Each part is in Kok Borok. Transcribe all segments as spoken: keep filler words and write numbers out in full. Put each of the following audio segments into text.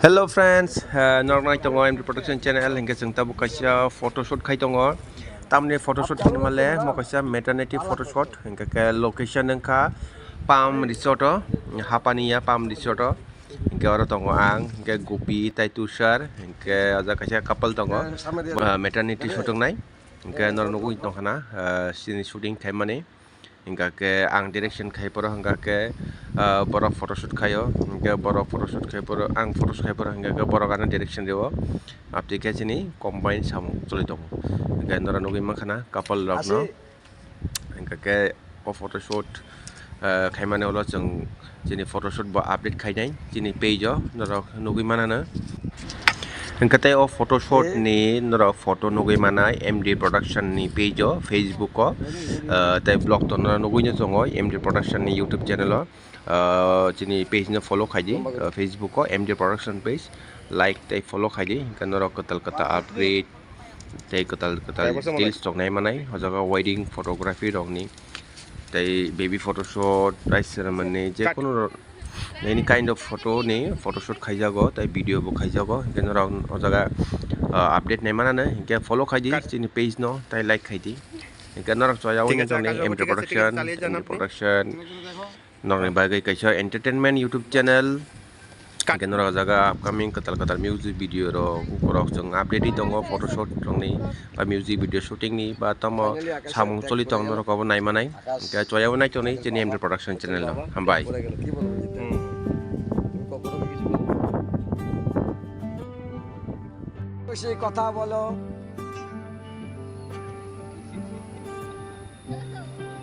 Hello friends, uh, norok nai tongo M D Production channel, hingke chwng tabuk kaisa photoshoot khai tongo. Tamni photoshoot hinwi male mo kaisa maternity photoshoot, hingke ke location wngkha Palm Resort o, Hapani ya Palm Resort o. Hingke oro tongo ang, hingke Gopi tai Tushar, hingke o jaga kaisa couple tongo, uh, maternity shoot wngnai. Hingke norok nugwi tongkha na, uh, sini shooting khaimani. Hingka khe ang direction khai phoro hingka khe, ah, borok photoshoot khaio, hingke borok photoshoot khai phoro, ang photoshoot khai phoro hingka khe borok ano direction rio. Abtwi khe chini combine samung choli tongo. Hingke norok nugwi mankha na couple rokno. Hingka khe o photoshoot, ah, khaimani ulo chwng chini photoshoot bo update khainai chini page o norok nugwi manano. Hingke tei o photoshoot ni norok photo nugwi manai M D Production ni page o, Facebook o, ah, tei vlog to norok nugwi no tongo M D Production ni YouTube channel o. Ah, chini page no follow khaidi, ah, Facebook o M D Production page, like tei follow khaidi, hingke norok kwtal kwtal upgrade tei kwtal kwtal reels rok nai manai, o jaga wedding photography rok ni tei baby photoshoot, rice ceremony, je kunu ro-, any kind of photo ni photoshoot khaijago, tei video bo khaijago, hingke norok o jaga, ah, update nai manano, hingke follow khaidi chini page no, tei like khaidi, hingke norok choya wngkha chini M D Production, M D Production, norokni bagwi kaisa entertainment YouTube channel. Hingke norok o jaga upcoming kwtal kwtal music video rok, rok chwng update wi tongo, photoshoot rokni ba music video shooting ni ba tamo samung choli tong norok obo nai manai. Hingke choya wnai tonwi chini M D Production channel no. Hambai. বেশি কথা বলো।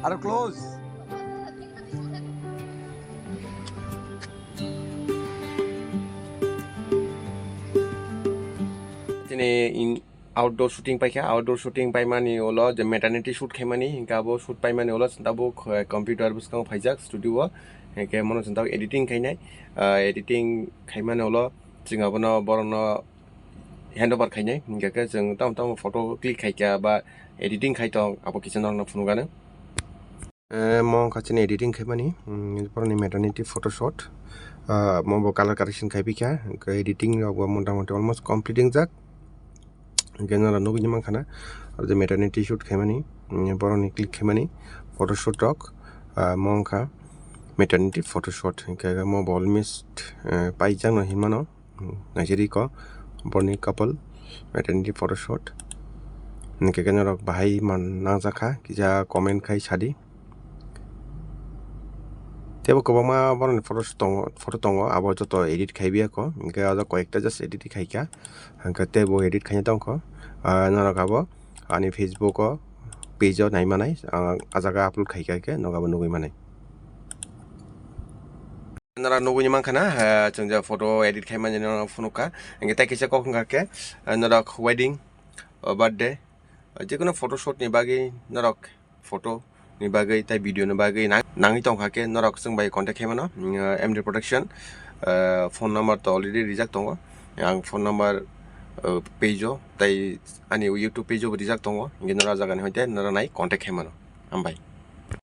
আরো close. Tini in outdoor shooting paikha, outdoor shooting paimani ulo je maternity shoot khaimani, hingke abo shoot paimani ulo tabuk, eh, computer bwskango phaijak studio o, hingke mono chwng tabuk editing khainai, ah, editing khaimani ulo chwng abono borokno handover khainai, hingke khe chwng tamo tamo photo click khaikha ba editing khai tong, abo kisa norokno phunukgano. Eh, mo wngkha chini editing khaimani, mm, borokni maternity photoshoot. Ah, mo bo color correction khai phikha, hingke editing rok bo mota moti almost complete wngjak. Hingke norok nugwi mankha na, aro je maternity shoot khaimani, mm, borokni click khaimani photoshoot rok, ah, mo wngkha maternity photoshoot, hingke mo bo almost, eh, paijak no hinmano. Naisiri ko borni couple maternity photoshoot. Hingke khe norok bahai man nangjakha, kisa comment khai sadi. Tebo kwbangma borokni photo tongo, photo tongo, abo joto edit khai biya ko. Hingke o jaga koyekta just edit khaikha. Hingke tebo edit khaina tongkho. Ah, norok abo ani Facebook o, page o nai manai, ah, ah jaga upload khaikha khe norok abo nugwi manai. Nara nugwi mankha na, ah, chwng je photo edit khai mani no phunukha. Hingke tei kisa kok wngkha khe, ah, norok wedding, ah, birthday, ah, jekunu photoshoot ni bagwi norok photo ni bagwi tei video ni bagwi nang-, nangwi tongkha khe norok chwng bai contact khai mano, mm, ah, M D Production, ah, phone number to already rijak tongo. Ang phone number, ah, page o tei ani YouTube page o bo rijak tongo. Hingke nora jaga ni hoite nora nai contact khai mano. Hambai.